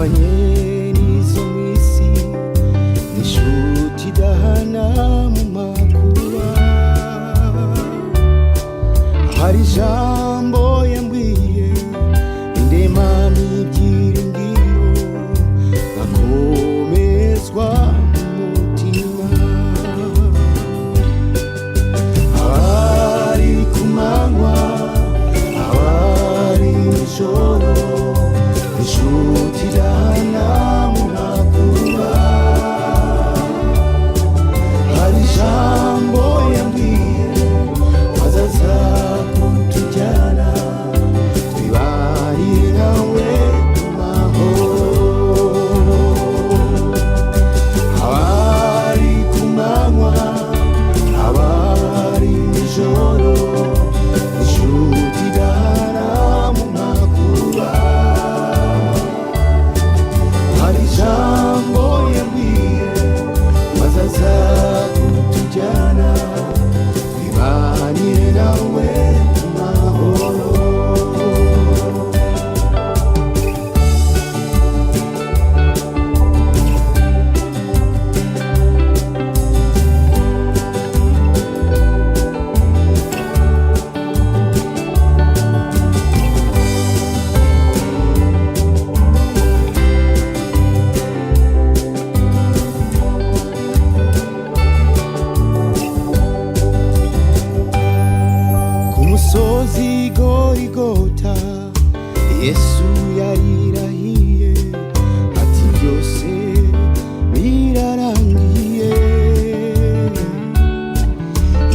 Zihabanye n'izo mw'isi, n'inshuti idahana mu makuba. Hari ijambo yambwiye indemamo ibyiringiro, nkakomezwa mu mutima. Abari ku manywa, abari nijoro, inshuti idahana mu makuba. Hari ijambo yambwiye, azaza kutujyana, twibarire nawe mu mahoro. Abari ku manywa, abari nijoro, inshuti idahana mu makuba. Hari ijambo yambwiye, azaza kutujyana, twibanire nawe mu mahoro. Ku musozi Gorigota, Yesu yarirahiye ati: "Byose birarangiye."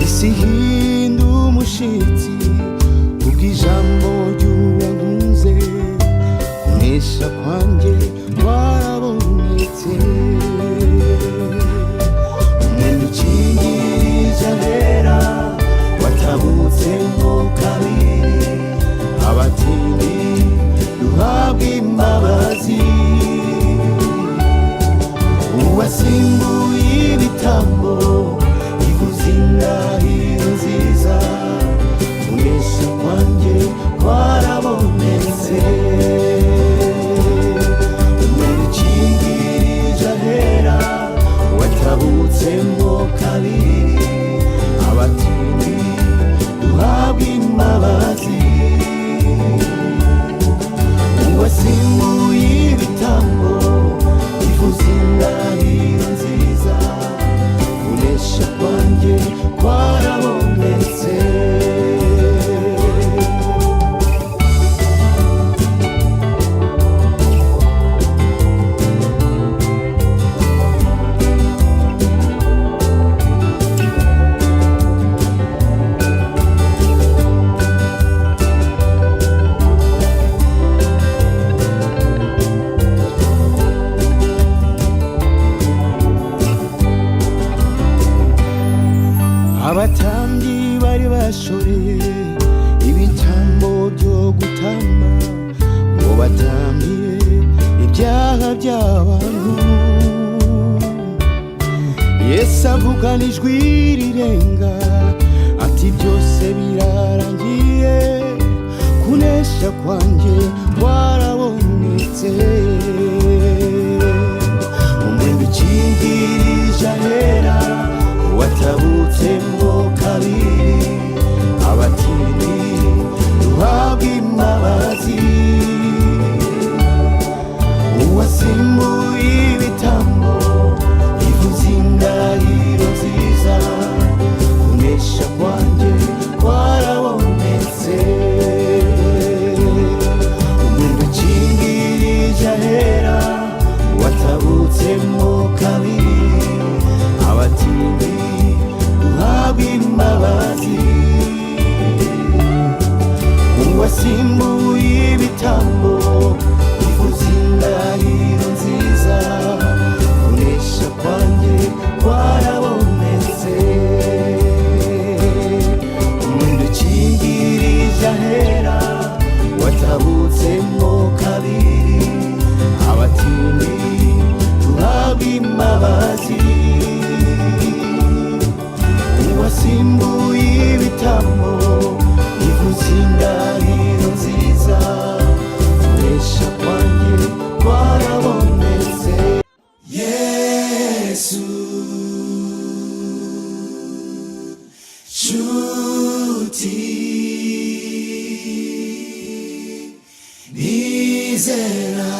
Isi ihinda umushitsi kubw'ijambo ry'uwankunze. Kunesha kwanjye kwarabonetse. Umwenda ukingirije ahera watabutsemo kabiri, abatindi duhabwa imbabazi. Uwasimbuye ibitambo ivuze indahiro nziza. Kunesha kwanjye kwarabonetse. Umwenda ukingirije ahera watabutsemo kabiri, abatindi duhabwa imbabazi. Uwasimbuye ibitambo ivuze indahiro nziza. Kunesha kwanjye kwarabonetse. Abatambyi bari bashoreye ibitambo byo gutamba ngo batambire ibyaha by'abantu. Yesu avugana ijwi rirenga ati: "Byose birarangiye." Kunesha kwanjye kwarabonetse. Umwenda ukingirije ahera watabutsemo kabiri, abatindi duhabwa imbabazi. Uwasimbuye ibitambo ivuze indahiro nziza. Kunesha kwanjye kwarabonetse. Umwenda ukingirije ahera watabutsemo kabiri, abatindi duhabwa imbabazi. Uwasimbuye ibitambo ivuze indahiro nziza. Kunesha kwanjye kwarabonetse. Umwenda ukingirije ahera watabutsemo kabiri, abatindi duhabwa imbabazi. Uwasimbuye ibitambo ivuze indahiro nziza. Kunesha kwanjye kwarabonetse. Nizera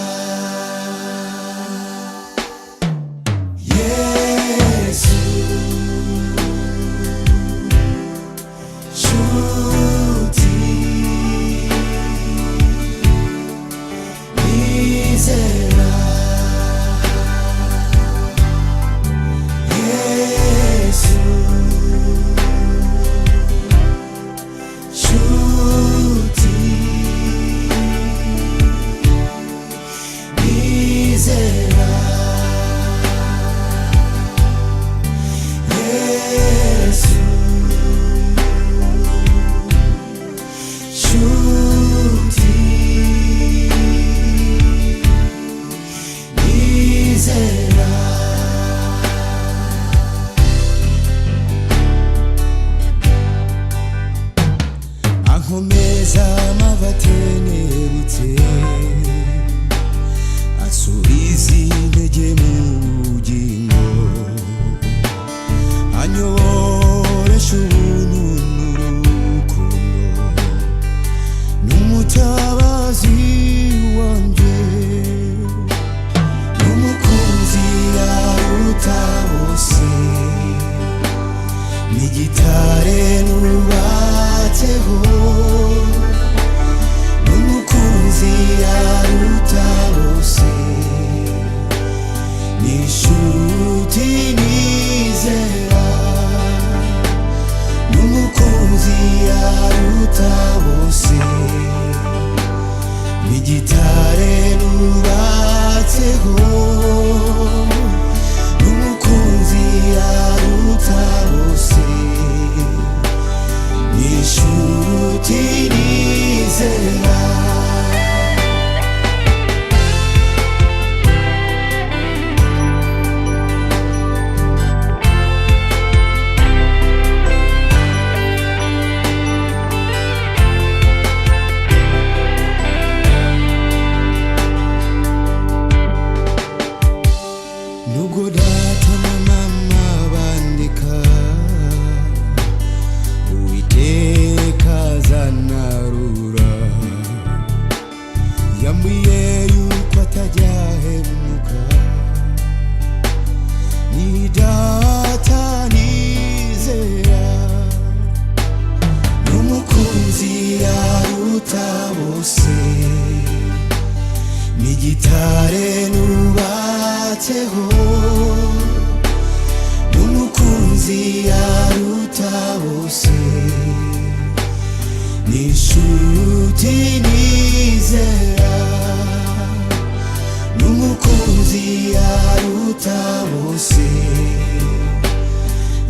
Yesu Nshuti Nizera Yesu Nshuti Nizera Yesu Nshuti Nizera. Ankomeza amabatenebutse, asubiza intege mu bugingo, anyoboresha ubuntu n'urukundo, n'umutabazi wanjye, n'umukunzi aruta bose, n'igitare nubatseho, n'umukunzi aruta bose, n'inshuti nizera, n'umukunzi aruta bose, n'igitare nubatseho, n'umukunzi aruta bose, n'inshuti nizera. Nubwo data na mama bandika, Uwiteka azanarura, yambwiye yuko atajya ahemuka, ni data nizera, n'umukunzi aruta bose, n'igitare nubatseho, n'umukunzi aruta bose, n'inshuti nizera, n'umukunzi aruta bose,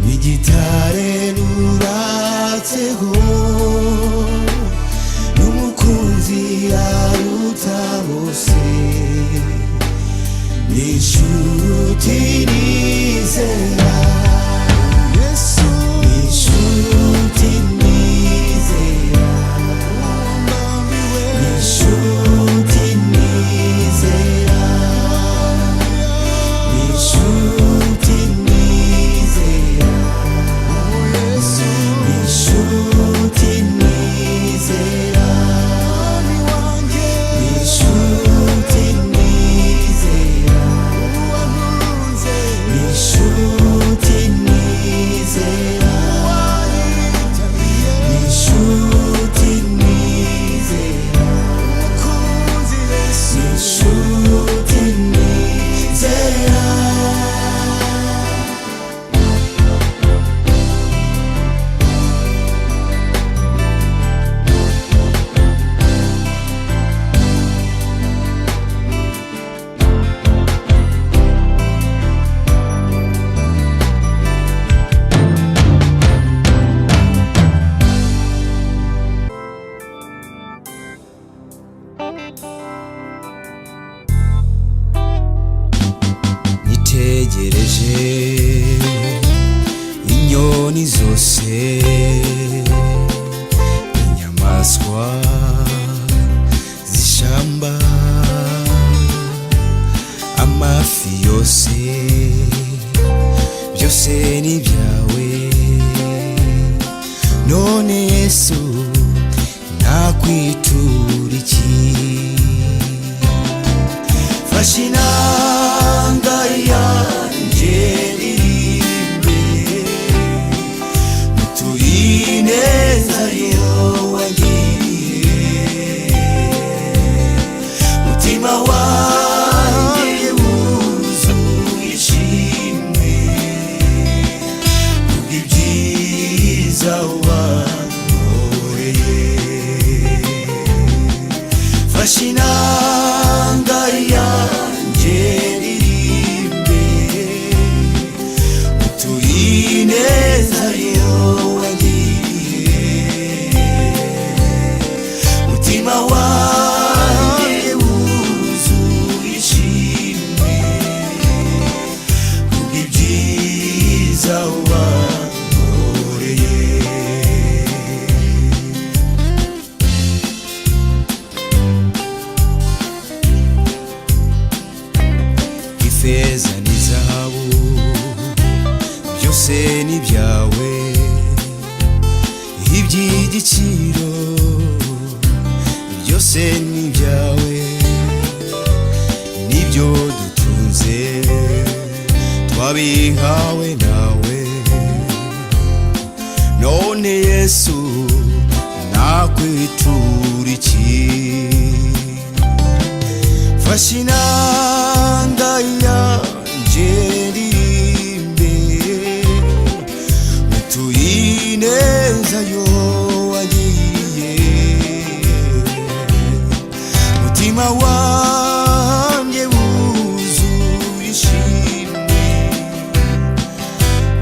n'igitare nubatseho, n'umukunzi aruta bose, n'inshuti nizera. Yesu N'inshuti nizera, n'inshuti nizera, n'inshuti nizera, n'inshuti nizera, n'inshuti nizera, n'inshuti nizera, n'inshuti nizera, n'inshuti nizera. Nitegereje inyoni zose, inyamaswa z'ishyamba, amafi yose, byose ni ibyawe. None Yesu, nakwitura iki? Fashe inanga yanjye ndirimbe, mutuye ineza yo wangiriye. Mutima wanjye wuzuye ishimwe kubw'ibyiza wankoreye. Fashe inanga yanjye ndirimbe, mutuye ineza yo wangiriye. Mutima wanjye wuzuye ishimwe kubw'ibyiza wankoreye. Ifeza n'izahabu byose ni ibyawe, iby'igiciro byose ni ibyawe, nibyo dutunze twabihawe nawe. None Yesu, nakwitura iki? Fashe inanga yanjye ndirimbe, mutuye ineza yo wagiriye. Mutima wanjye wuzuye ishimwe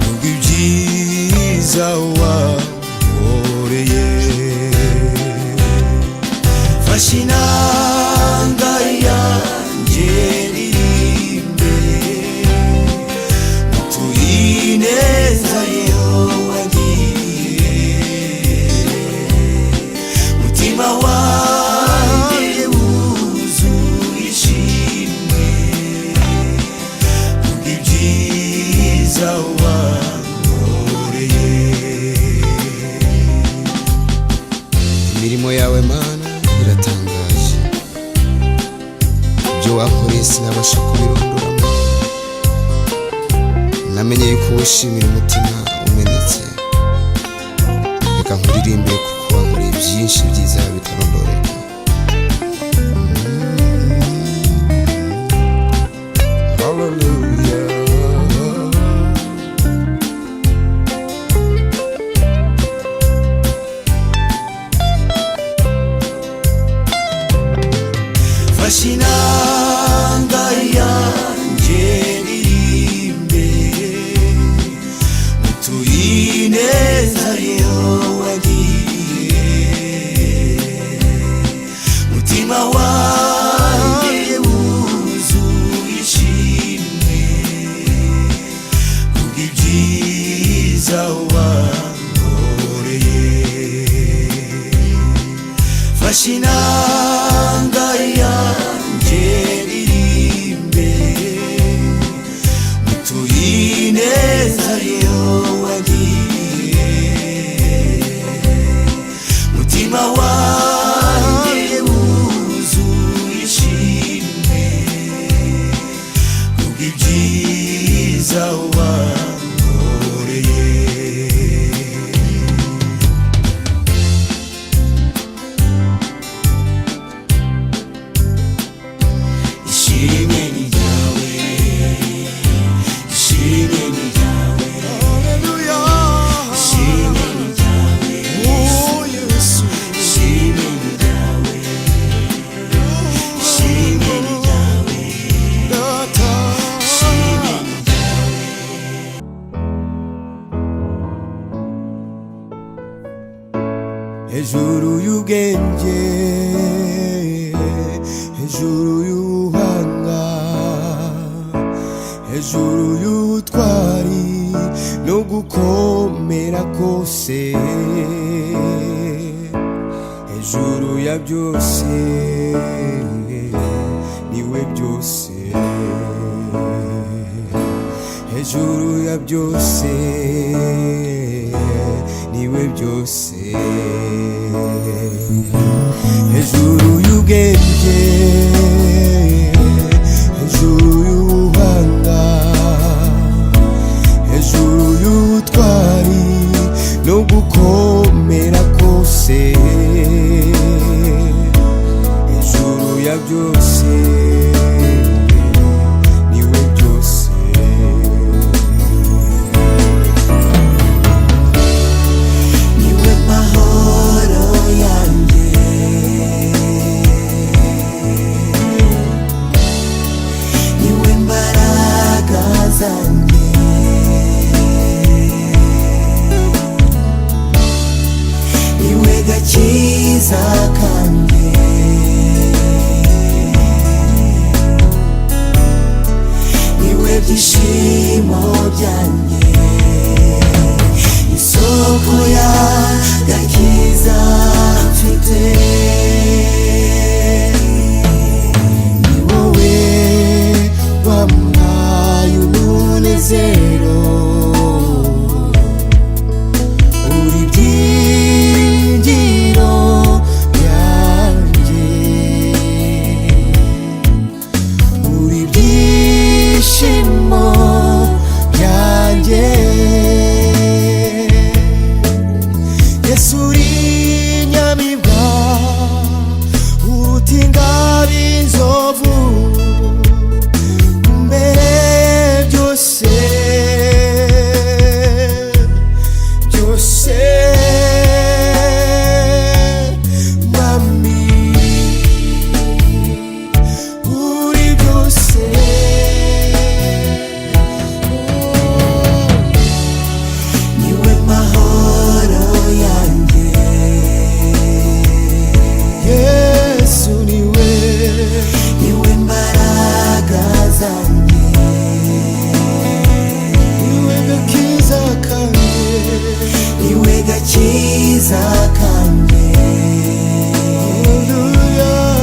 kubw'ibyiza wankoreye. Fashe inanga yanjye ndirimbe, mutuye ineza yo wangiriye. Mutima wanjye wuzuye ishimwe kubw'ibyiza wankoreye. Imirimo yawe Mana iratangaje, ibyo wakoreye sinabasha kubirondoramo. Namenye yuko wishimira umutima umenetse. Reka nkuririmbe kuko wankoreye byinshi byiza bitarondoreka. Hallelujah. Fashe inanga yanjye ndirimbe, mutuye ineza yo wangiriye. Mutima wanjye wuzuye ishimwe kubw'ibyiza wankoreye. Fashe inanga yanjye ndirimbe, mutuye ineza yo wangiriye. Mutima wanjye wuzuye ishimwe kubw'ibyiza wankoreye. Ishimwe ni ryawe, ishimwe ni ryawe, ishimwe ni ryawe, ishimwe ni ryawe, ishimwe ni ryawe, ishimwe ni ryawe. Hejuru y'ubwenge, hejuru y'ubuhanga, hejuru y'ubutwari no gukomera kose, hejuru ya byose, niwe byose, hejuru ya byose, niwe byose. Hejuru y'ubwenge, Byose niwe byose. Niwe mahoro yanjye, niwe mbaraga zanjye, niwe gakiza kanjye, niwe byishimo byanjye, isoko y'agakiza mfite. Ni wowe wampaye umunezero, uri byiringiro byanjye, uri byishimo byanjye. Yesu uri inyamibwa, uruta ingabi inzovu, mbere byose byose, Mwami, uri byose. Niwe mahoro yanjye, Yesu niwe, niwe mbaraga zanjye, niwe gakiza kanjye, niwe gakiza kanjye, Hallelujah.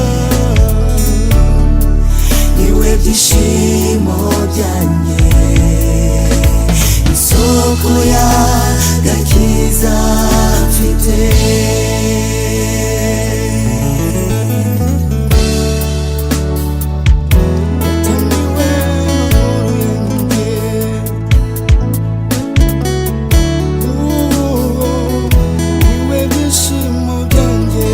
Niwe byishimo byanjye, isoko y'agakiza mfite. Niwe mahoro yanjye, oh, niwe byishimo byanjye,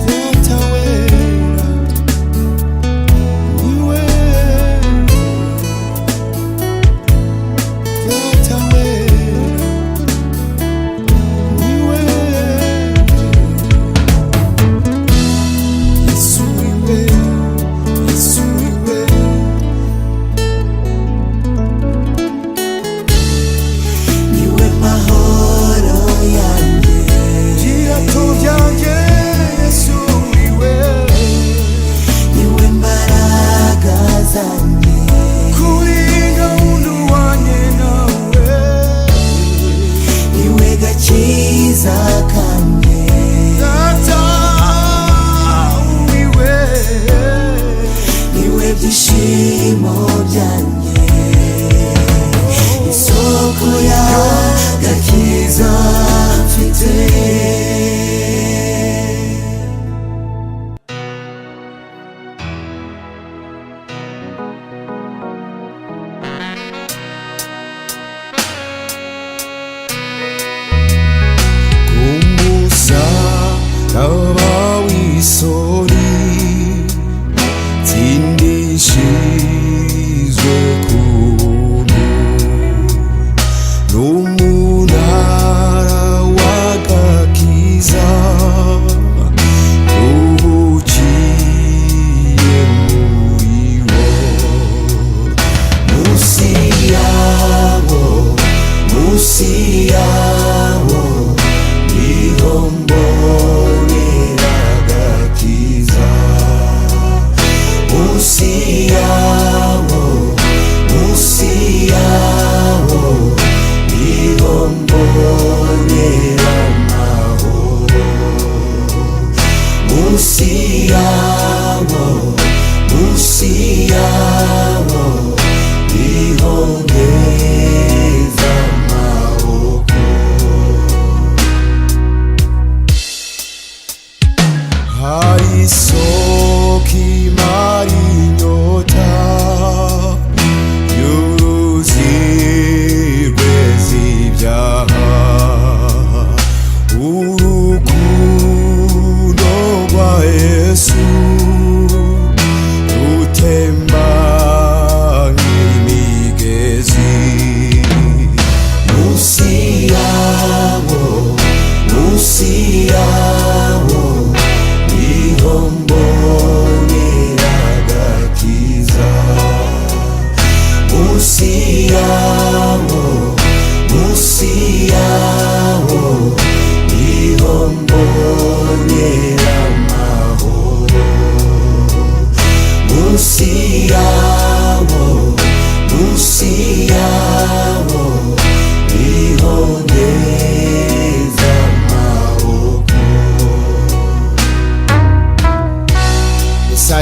Data wera, niwe Data wera, niwe Yesu, niwe Yesu, niwe. Niwe mahoro yanjye, Birato byanjye Yesu niwe, niwe mbaraga zanjye, kuri gahunda wanjye nawe, niwe gakiza kanjye, Data niwe, niwe byishimo byanjye, isoko y'agakiza mfite. Kumusaraba w'isoni tsindishirizwe ku buntu n'umunara w'agakiza tubukiye muri wo. Munsi yawo, munsi yawo, niho mbonera agakiza. Munsi yawo, munsi yawo, niho mbonera amahoro. Munsi yawo, munsi yawo, niho ngeza amaboko. Hari isoko imara inyota y'uruzi rweza ibyaha, urukundo rwa Yesu.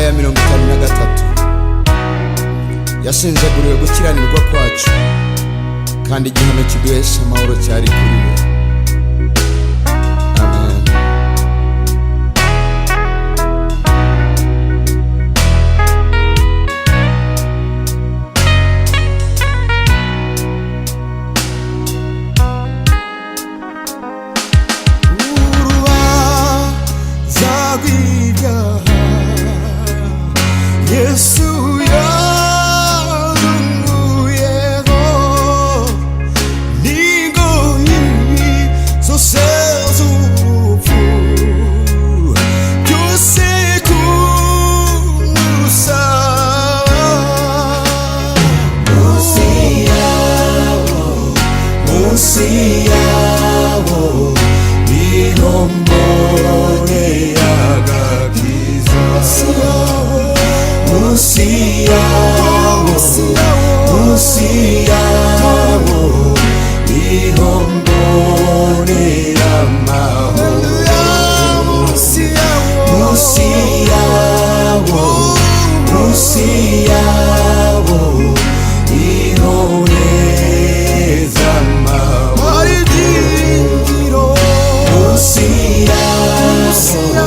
Yesaya 53. Yashenjaguriwe gukiranirwa kwacu, kandi igihano kiduhesha amahoro cyari kuri we. Amen. Urubanza rw'ibyaha Yesu yarunguyeho, n'ingoyi zose z'urupfu, byose ku musaraba. Munsi yawo, munsi yawo, niho mboneye agakiza. Munsi yawo, munsi yawo, niho mboneye amahoro. Munsi yawo, munsi yawo, niho neza amahoro. Munsi yawo,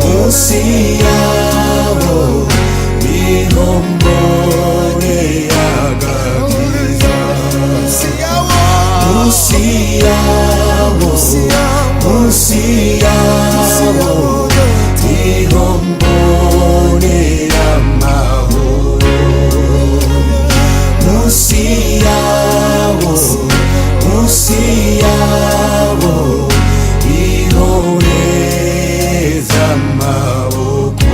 munsi yawo, niho mboneye agakiza. Munsi yawo, munsi yawo, niho mboneye amahoro. Munsi yawo, munsi yawo, niho neza amaboko.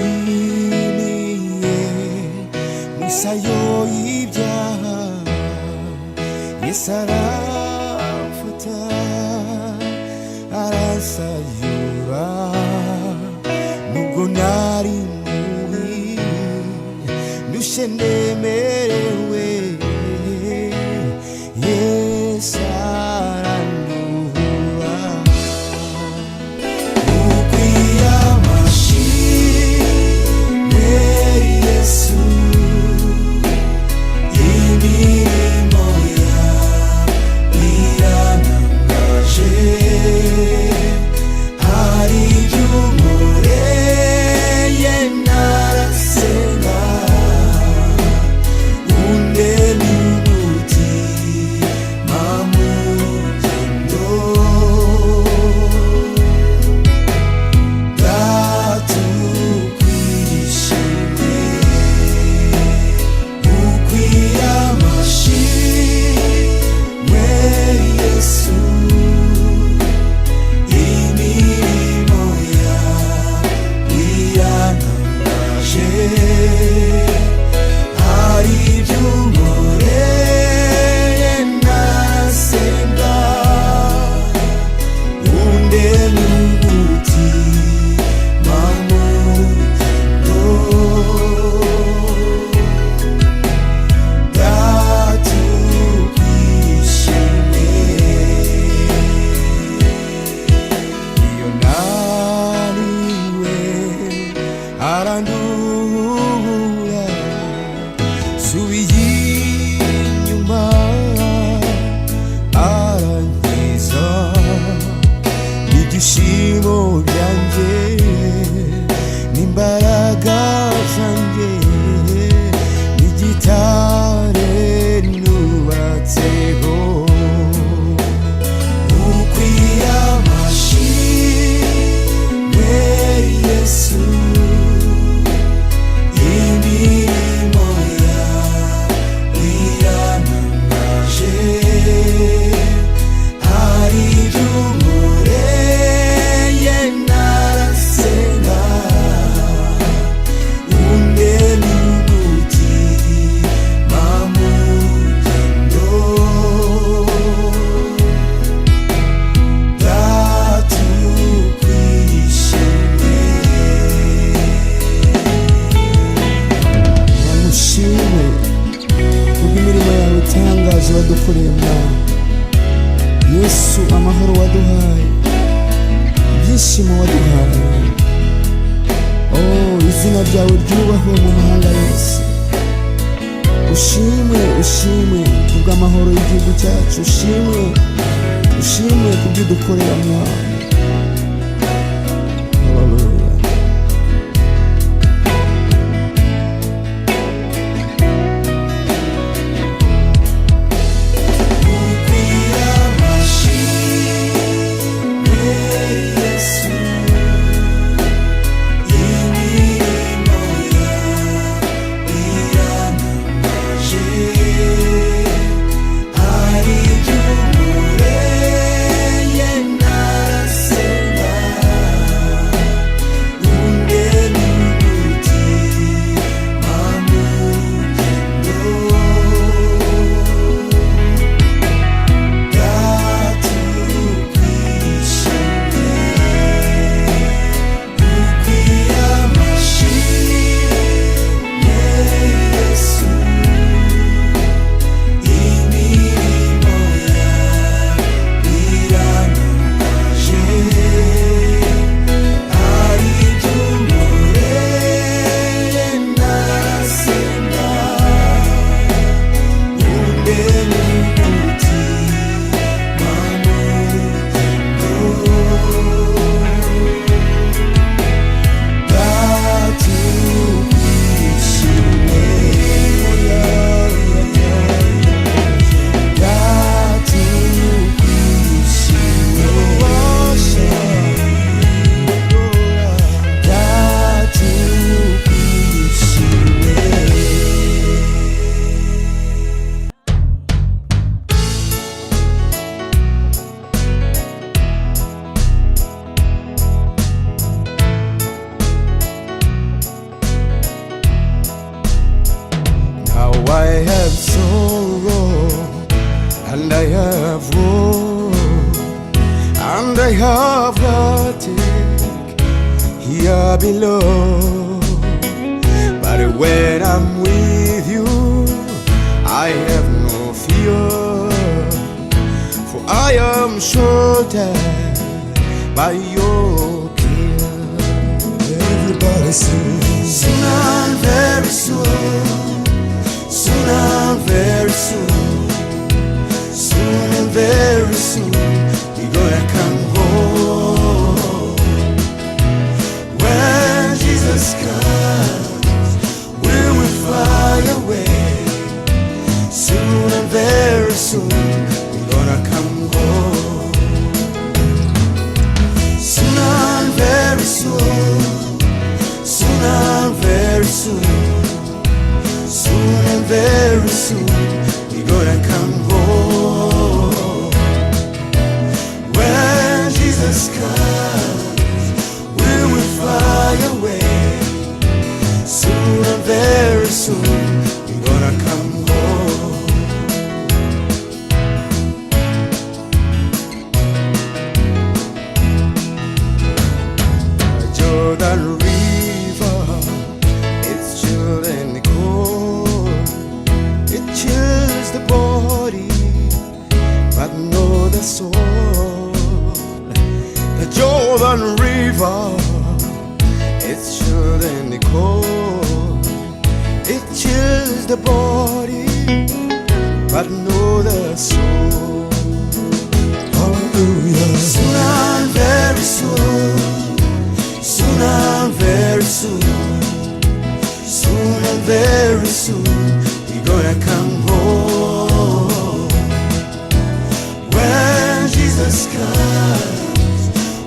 Narizimiye mu isayo y'ibyaha, Yesu aramfata aransayura. Nubwo nari mubi, ndushe, nemerewe, Yesu aranduhura. Ukwiye amashimwe Yesu, imirimo yawe irantangaje. Hari ibyo unkoreye narasenga, undemye umutima mu rugendo. Datukwishimye, ukwiye amashimwe Yesu, imirimo yawe irantangaje. Hari ibyo unkoreye nasenga, undemye umutima mu rugendo. Datukwishimye. Iyo naniwe aranduhura, subiye inyuma arankiza. Ibyishimo byanjye n'imbaraga zanjye n'igitare nubatseho. Ukwiye amashimwe Yesu, imirimo yawe irantangaje. Hari ibyo unkoreye. Kubw'ibyishimo waduhaye. Oh, izina ryawe ryubahwe mu mahanga yose. Ushimwe, ushimwe kubw'amahoro y'igihugu cyacu. Ushimwe, ushimwe kubyo udukorera, Mwami. Hallelujah. Yesu, imirimo yawe irantangaje, hari ibyo unkoreye ntasenga, undema umutima mu rugendo. Now I have sorrow and I have woe and I have heartache here below. But when I'm with you, I have no fear, for I am sheltered by your care. Everybody sings. Soon and very soon, soon and very soon, soon and very soon, we're gonna come home. When Jesus comes, we will fly away. Soon and very soon, we're gonna come home. Soon and very soon, soon and very soon, soon and very soon, we're gonna come home. When Jesus comes, we will fly away. Soon and very soon, we're gonna come home. Jordan River, it's chilled and cold. It chills the body, but not the soul. The Jordan River, it's chilled and cold. It chills the body, but not the soul. Hallelujah. Soon and very soon, soon and very soon, soon and very soon, we're gonna come home. When Jesus comes,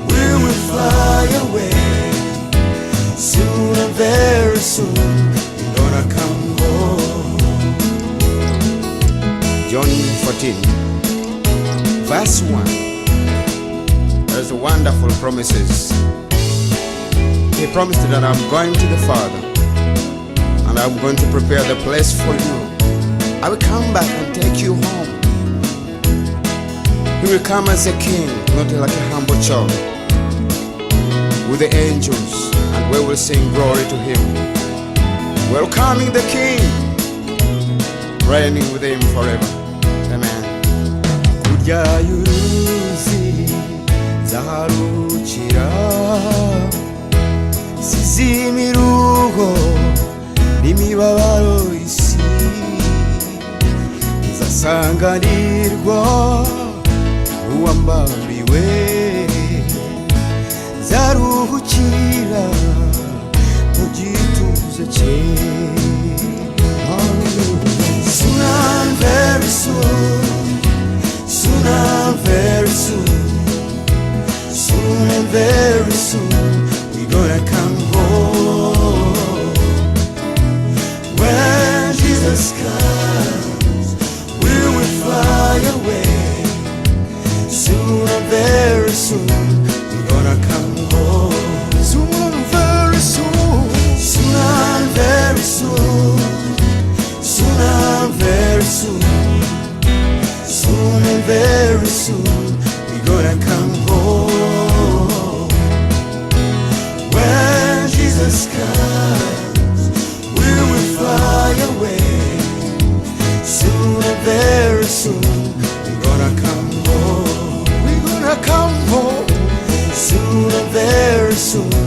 we will fly away. Soon and very soon, we're gonna come home. John 14, verse 1. There's wonderful promises. He promised that I'm going to the Father and I'm going to prepare the place for you. I will come back and take you home. He will come as a king, not like a humble child, with the angels, and we will sing glory to him. Welcoming the King, reigning with him forever. Amen. Kurya y'uruzi nzaharukira. Nkiza imiruho n'imibabaro isi, nzasanganirwa uwambambiwe, nzaruhukira mu gituza cye. Hallelujah. Soon and very soon, soon and very soon, soon and very soon, we gonna come home. When Jesus comes, we will fly away. Soon and very soon, we gonna come home. Soon and very soon. Soon and very soon, soon and very soon, soon and very soon, we gonna come home. When Jesus comes, we will fly away. Soon and very soon, we gonna come home. We gonna come home. Soon and very soon.